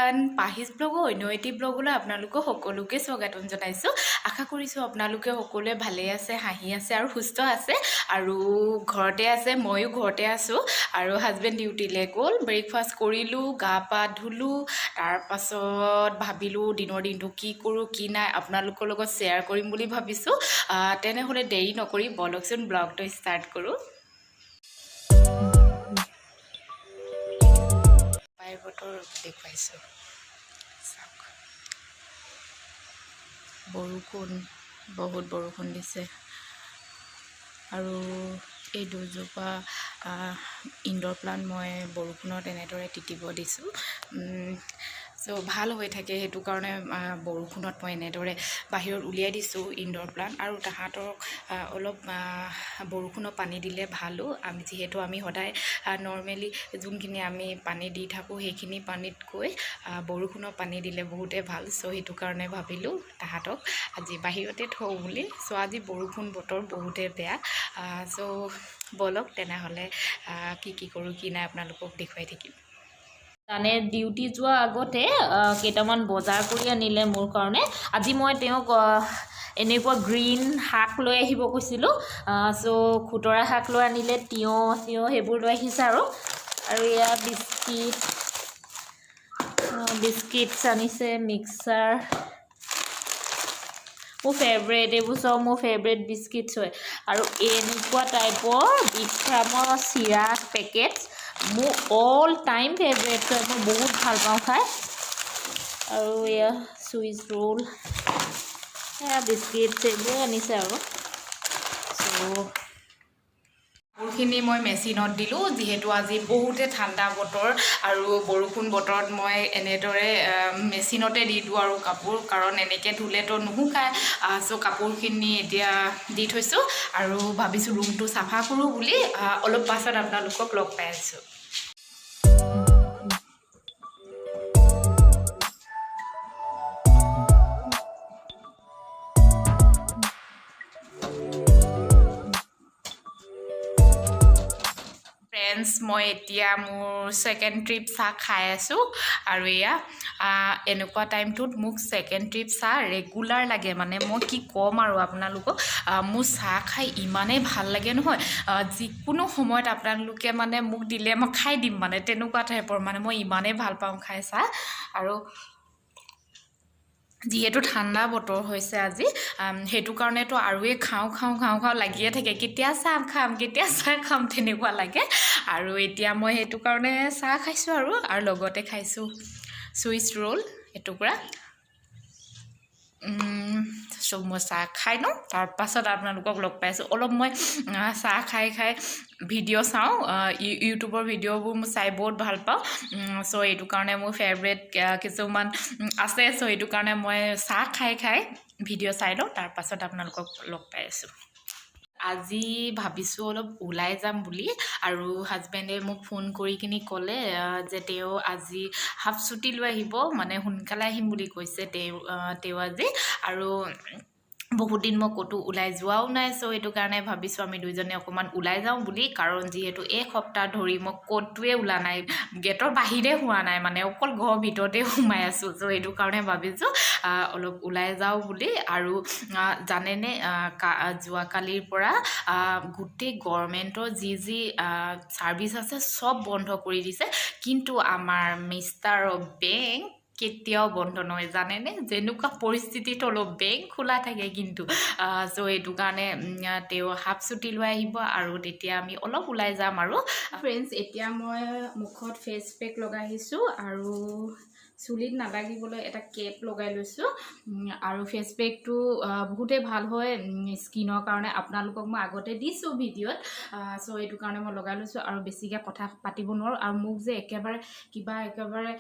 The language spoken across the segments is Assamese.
এভৰিৱান, পাহিজ ব্লগৰ অন্য এটি ব্লগলৈ আপোনালোকক সকলোকে স্বাগতম জনাইছোঁ। আশা কৰিছোঁ আপোনালোকে সকলোৱে ভালেই আছে, হাঁহি আছে আৰু সুস্থ আছে আৰু ঘৰতে আছে। ময়ো ঘৰতে আছোঁ আৰু হাজবেণ্ড ডিউটিলৈ গ'ল। ব্ৰেকফাষ্ট কৰিলোঁ, গা পা ধুলোঁ, তাৰপাছত ভাবিলোঁ দিনৰ দিনটো কি কৰোঁ কি নাই আপোনালোকৰ লগত শ্বেয়াৰ কৰিম বুলি ভাবিছোঁ। তেনেহ'লে দেৰি নকৰি ব'লকচোন, ব্লগটো ষ্টাৰ্ট কৰোঁ। পাই বতৰ দেখুৱাইছোঁ, চাওক। বৰষুণ, বহুত বৰষুণ দিছে আৰু এই দুজোপা ইনড'ৰ প্লাণ্ট মই বৰষুণত এনেদৰে তিতিব দিছোঁ। চ' ভাল হৈ থাকে, সেইটো কাৰণে বৰষুণত মই এনেদৰে বাহিৰত উলিয়াই দিছোঁ ইনড'ৰ প্লাণ্ট। আৰু তাহাঁতক অলপ বৰষুণৰ পানী দিলে ভালো। আমি যিহেতু আমি সদায় নৰ্মেলি যোনখিনি আমি পানী দি থাকোঁ, সেইখিনি পানীতকৈ বৰষুণৰ পানী দিলে বহুতেই ভাল। চ' সেইটো কাৰণে ভাবিলোঁ তাহাঁতক আজি বাহিৰতে থওঁ বুলি। চ' আজি বৰষুণ বতৰ বহুতেই বেয়া। চ' ব'লক তেনেহ'লে, কি কি কৰোঁ কি নাই আপোনালোকক দেখুৱাই থাকিম। জানে, ডিউটি যোৱা আগতে কেইটামান বজাৰ কৰি আনিলে মোৰ কাৰণে। আজি মই তেওঁক এনেকুৱা গ্ৰীণ শাক লৈ আহিব কৈছিলোঁ। চ' খুতৰা শাক লৈ আনিলে, তিয়ঁহ চিয়ঁহ সেইবোৰ লৈ আহিছে আৰু আৰু এয়া বিস্কিটছ আনিছে, মিক্সাৰ, মোৰ ফেভৰেট, এইবোৰ চব মোৰ ফেভৰেট বিস্কিটছ হয়। আৰু এনেকুৱা টাইপৰ বিগ ফাৰ্মৰ চিৰা পেকেটছ মোৰ অল টাইম ফেভৰেট হয়, মই বহুত ভাল পাওঁ খাই। আৰু এয়া চুইচ ৰোল, এয়া বিস্কিটছ, এইবোৰে আনিছে আৰু চ' কাপোৰখিনি মই মেচিনত দিলোঁ, যিহেতু আজি বহুতে ঠাণ্ডা বতৰ আৰু বৰষুণ বতৰত মই এনেদৰে মেচিনতে দি দিওঁ আৰু কাপোৰ, কাৰণ এনেকৈ ধুলেতো নুশুকায়। চ' কাপোৰখিনি এতিয়া দি থৈছোঁ আৰু ভাবিছোঁ ৰুমটো চাফা কৰোঁ বুলি। অলপ পাছত আপোনালোকক লগ পাই আছোঁ। ফ্ৰেণ্ডছ, মই এতিয়া মোৰ ছেকেণ্ড ট্ৰিপ চাহ খাই আছোঁ আৰু এয়া এনেকুৱা টাইমটোত মোক ছেকেণ্ড ট্ৰিপ চাহ ৰেগুলাৰ লাগে। মানে মই কি ক'ম আৰু আপোনালোকক, মোৰ চাহ খাই ইমানেই ভাল লাগে নহয়, যিকোনো সময়ত আপোনালোকে মানে মোক দিলে মই খাই দিম, মানে তেনেকুৱা টাইপৰ। মানে মই ইমানেই ভাল পাওঁ খাই চাহ। আৰু যিহেতু ঠাণ্ডা বতৰ হৈছে আজি, সেইটো কাৰণেতো আৰুৱে খাওঁ খাওঁ খাওঁ খাওঁ লাগিয়ে থাকে, কেতিয়া চাহ খাম, কেতিয়া চাহ খাম তেনেকুৱা লাগে। আৰু এতিয়া মই সেইটো কাৰণে চাহ খাইছোঁ আৰু আৰু লগতে খাইছোঁ চুইচ ৰোল এটুকুৰা। চ' মই চাহ খাই লওঁ, তাৰপাছত আপোনালোকক লগ পাই আছোঁ। অলপ মই চাহ খাই খাই ভিডিঅ' চাওঁ, ইউটিউবৰ ভিডিঅ'বোৰ মই চাই বহুত ভাল পাওঁ। চ' এইটো কাৰণে মোৰ ফেভৰেট কিছুমান আছে। চ' এইটো কাৰণে মই চাহ খাই খাই ভিডিঅ' চাই লওঁ, তাৰপাছত আপোনালোকক লগ পাই আছোঁ। আজি ভাবিছোঁ অলপ ওলাই যাম বুলি আৰু হাজবেণ্ডে মোক ফোন কৰি কিনি ক'লে যে তেওঁ আজি হাফ ছুটি লৈ আহিব, মানে সোনকালে আহিম বুলি কৈছে তেওঁ আজি। আৰু বহুত দিন মই ক'তো ওলাই যোৱাও নাই। চ' সেইটো কাৰণে ভাবিছোঁ আমি দুইজনে অকণমান ওলাই যাওঁ বুলি, কাৰণ যিহেতু এক সপ্তাহ ধৰি মই ক'তোৱে ওলা নাই, গেটৰ বাহিৰে হোৱা নাই, মানে অকল ঘৰৰ ভিতৰতে সোমাই আছোঁ। চ' সেইটো কাৰণে ভাবিছোঁ অলপ ওলাই যাওঁ বুলি। আৰু জানেনে, যোৱাকালিৰ পৰা গোটেই গভৰ্ণমেণ্টৰ যি যি ছাৰ্ভিচ আছে চব বন্ধ কৰি দিছে, কিন্তু আমাৰ মিষ্টাৰৰ বেংক কেতিয়াও বন্ধ নহয়, জানেনে? যেনেকুৱা পৰিস্থিতিত হ'লেও বেংক খোলা থাকে কিন্তু। চ' সেইটো কাৰণে তেওঁ হাফ ছুটি লৈ আহিব আৰু তেতিয়া আমি অলপ ওলাই যাম। আৰু ফ্ৰেণ্ডছ, এতিয়া মই মুখত ফেচ পেক লগাই আহিছোঁ আৰু চুলিত নালাগিবলৈ এটা কেপ লগাই লৈছোঁ। আৰু ফেচ পেকটো বহুতেই ভাল হয় স্কিনৰ কাৰণে, আপোনালোকক মই আগতে দিছোঁ ভিডিঅ'ত। চ' এইটো কাৰণে মই লগাই লৈছোঁ আৰু বেছিকৈ কথা পাতিব নোৱাৰোঁ। আৰু মোক যে একেবাৰে কিবা একেবাৰে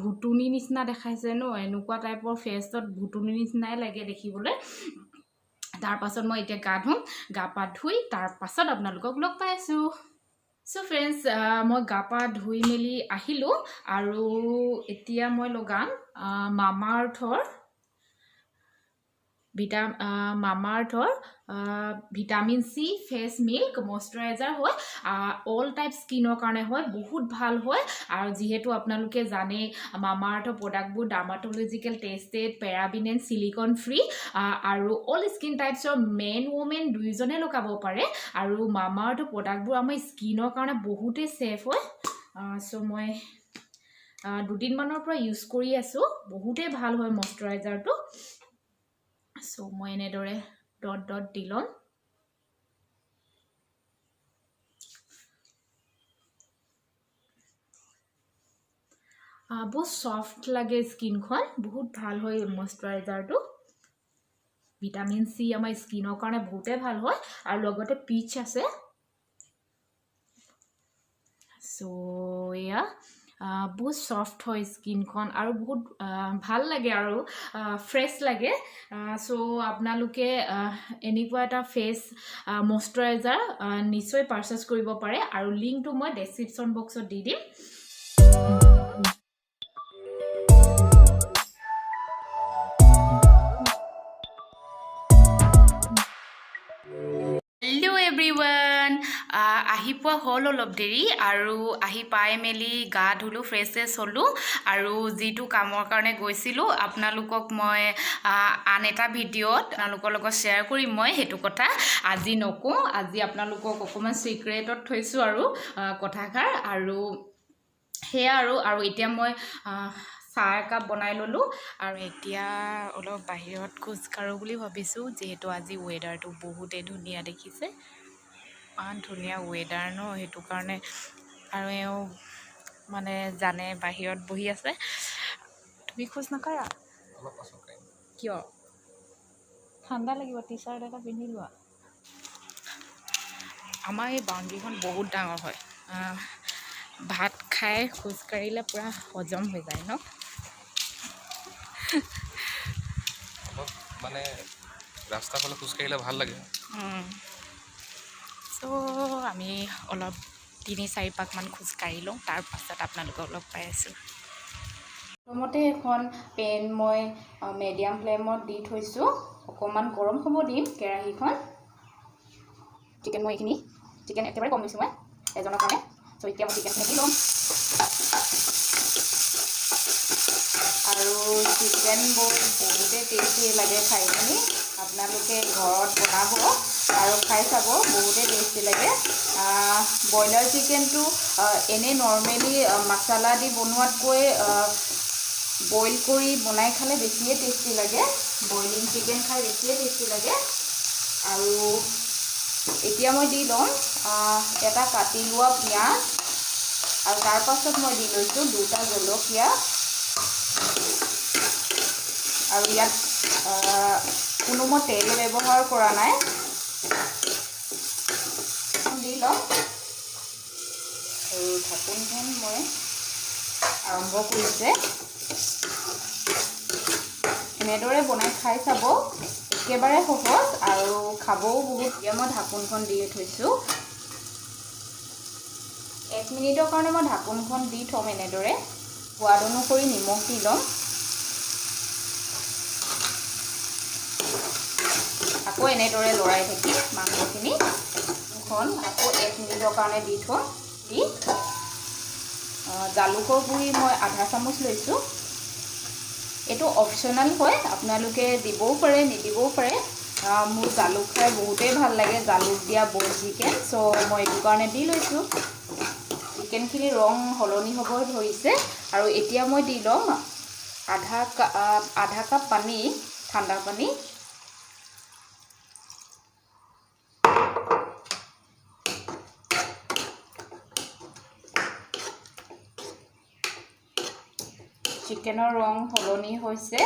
ভুটুনি নিচিনা দেখাইছে ন, এনেকুৱা টাইপৰ ফেচত ভুটুনি নিচিনাই লাগে দেখিবলৈ। তাৰপাছত মই এতিয়া গা ধুম, গা পা ধুই তাৰপাছত আপোনালোকক লগ পাই আছোঁ। চ' ফ্ৰেণ্ডছ, মই গা পা ধুই মেলি আহিলোঁ আৰু এতিয়া মই লগাম মামা আৰ্থৰ মামাআৰ্থৰ vitamin C face milk moisturizer হয়। অল টাইপ স্কিনৰ কাৰণে হয়, বহুত ভাল হয়। আৰু যিহেতু আপোনালোকে জানেই মামাআৰ্থৰ প্ৰডাক্টবোৰ dermatological tested, paraben and silicone free আৰু অল স্কিন টাইপছৰ মেন ৱমেন দুয়োজনে লগাব পাৰে। আৰু মামাআৰ্থৰ প্ৰডাক্টবোৰ আমাৰ স্কিনৰ কাৰণে বহুতেই ছেফ হয়। চ' মই দুদিনমানৰ পৰা ইউজ কৰি আছোঁ, বহুতেই ভাল হয় মইশ্চাৰাইজাৰটো। চ' মই এনেদৰে ডট ডট দি ল'ম। বহুত ছফ্ট লাগে স্কিনখন, বহুত ভাল হয় মইশ্চাৰাইজাৰটো। ভিটামিন চি আমাৰ স্কিনৰ কাৰণে বহুতেই ভাল হয় আৰু লগতে পিচ আছে। চ' এয়া বহুত ছফ্ট হয় স্কিনখন আৰু বহুত ভাল লাগে আৰু ফ্ৰেছ লাগে। চ' আপোনালোকে এনেকুৱা এটা ফেচ মইশ্চাৰাইজাৰ নিশ্চয় পাৰচেছ কৰিব পাৰে আৰু লিংকটো মই ডেছক্ৰিপশ্যন বক্সত দি দিম। হেল্ল' এভৰিৱান, আহি পোৱা হ'ল অলপ দেৰি আৰু আহি পাই মেলি গা ধুলোঁ, ফ্ৰেছ চেছ হ'লোঁ আৰু যিটো কামৰ কাৰণে গৈছিলোঁ আপোনালোকক মই আন এটা ভিডিঅ'ত আপোনালোকৰ লগত শ্বেয়াৰ কৰিম। মই সেইটো কথা আজি নকওঁ, আজি আপোনালোকক অকণমান ছিক্ৰেটত থৈছোঁ আৰু কথাষাৰ আৰু সেয়া আৰু আৰু এতিয়া মই চাহ একাপ বনাই ল'লোঁ আৰু এতিয়া অলপ বাহিৰত খোজকাঢ়োঁ বুলি ভাবিছোঁ, যিহেতু আজি ৱেডাৰটো বহুতেই ধুনীয়া দেখিছে, ইমান ধুনীয়া ৱেডাৰ ন, সেইটো কাৰণে। আৰু এওঁ মানে জানে বাহিৰত বহি আছে। তুমি খোজ নাকাঢ়া কিয়? ঠাণ্ডা লাগিব, টি চাৰ্ট এটা পিন্ধি লোৱা। আমাৰ এই বাউণ্ডেৰীখন বহুত ডাঙৰ হয়, ভাত খাই খোজকাঢ়িলে পূৰা হজম হৈ যায় ন। মানে ৰাস্তাৰ ফালে খোজকাঢ়িলে ভাল লাগে। চ' আমি অলপ 3-4 পাকমান খোজকাঢ়ি লওঁ, তাৰপাছত আপোনালোকক লগ পাই আছোঁ। প্ৰথমতে এখন পেন মই মিডিয়াম ফ্লেমত দি থৈছোঁ, অকণমান গৰম হ'ব দিম কেৰাহীখন। চিকেন মই এইখিনি চিকেন একেবাৰে কম লৈছোঁ মই এজনৰ কাৰণে। চ' এতিয়া মই চিকেনখিনি দি ল'ম আৰু চিকেনবোৰ বহুতেই টেষ্টি লাগে খাই পিনি। আপোনালোকে ঘৰত বনাব আৰু খাই চাব, বহুতেই টেষ্টি লাগে। ব্ৰইলাৰ চিকেনটো এনেই নৰ্মেলি মছলা দি বনোৱাতকৈ বইল কৰি বনাই খালে বেছিয়ে টেষ্টি লাগে। বইলিং চিকেন খাই বেছিয়ে টেষ্টি লাগে। আৰু এতিয়া মই দি ল'ম এটা কাটি লোৱা পিঁয়াজ আৰু তাৰপাছত মই দি লৈছোঁ 2টা জলকীয়া। আৰু ইয়াত কোনো মই তেল ব্যৱহাৰ কৰা নাই, দি ল'ম। আৰু ঢাকোনখন মই আৰম্ভ কৰিছে। এনেদৰে বনাই খাই চাব, একেবাৰে সহজ আৰু খাবও বহুত। এতিয়া মই ঢাকোনখন দি থৈছোঁ, 1 মিনিটৰ কাৰণে মই ঢাকোনখন দি থ'ম। এনেদৰে সোৱাদ অনুসৰি নিমখ দি ল'ম। আকৌ এনেদৰে লৰাই থাকি মাংসখিনি আকৌ 1 মিনিটৰ কাৰণে দি থ'ম। দি জালুকৰ গুড়ি মই আধা চামুচ লৈছোঁ, এইটো অপশ্যনেল হয়, আপোনালোকে দিবও পাৰে নিদিবও পাৰে। মোৰ জালুক খাই বহুতেই ভাল লাগে, জালুক দিয়া বইল চিকেন, চ' মই এইটো কাৰণে দি লৈছোঁ। চিকেনখিনি ৰং সলনি হ'ব ধৰিছে আৰু এতিয়া মই দি ল'ম আধা কাপ পানী, ঠাণ্ডা পানী। চিকেনৰ ৰং সলনি হৈছে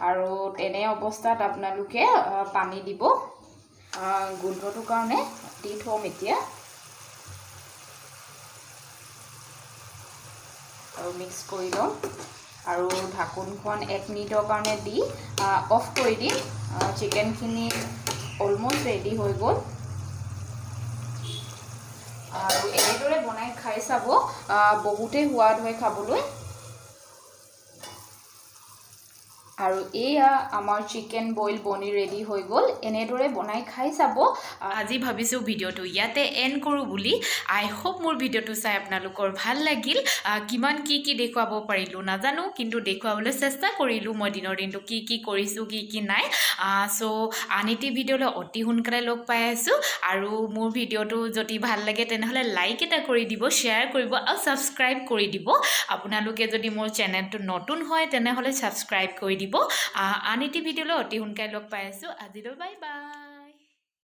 আৰু তেনে অৱস্থাত আপোনালোকে পানী দিব। গোন্ধটোৰ কাৰণে দি থ'ম এতিয়া আৰু মিক্স কৰি ল'ম আৰু ঢাকোনখন 1 মিনিটৰ কাৰণে দি অফ কৰি দিম। চিকেনখিনি অলমষ্ট ৰেডি হৈ গ'ল আৰু এনেদৰে বনাই খাই চাব, বহুতেই সোৱাদ হয় খাবলৈ। আৰু এয়া আমাৰ চিকেন বইল বনি ৰেডি হৈ গ'ল। এনেদৰে বনাই খাই চাব। আজি ভাবিছোঁ ভিডিঅ'টো ইয়াতে এণ্ড কৰোঁ বুলি। আই হোপ মোৰ ভিডিঅ'টো চাই আপোনালোকৰ ভাল লাগিল। কিমান কি কি দেখুৱাব পাৰিলোঁ নাজানো, কিন্তু দেখুৱাবলৈ চেষ্টা কৰিলোঁ মই দিনৰ দিনটো কি কি কৰিছোঁ, কি কি নাই। চ' আন এটি ভিডিঅ'লৈ অতি সোনকালে লগ পাই আছোঁ। আৰু মোৰ ভিডিঅ'টো যদি ভাল লাগে, তেনেহ'লে লাইক এটা কৰি দিব, শ্বেয়াৰ কৰিব আৰু ছাবস্ক্ৰাইব কৰি দিব। আপোনালোকে যদি মোৰ চেনেলটো নতুন হয়, তেনেহ'লে ছাবস্ক্ৰাইব কৰি দিব। আন এটি ভিডিঅ'লৈ অতি সোনকালে লগ পাই আছোঁ। আজিলৈ বাই বাই।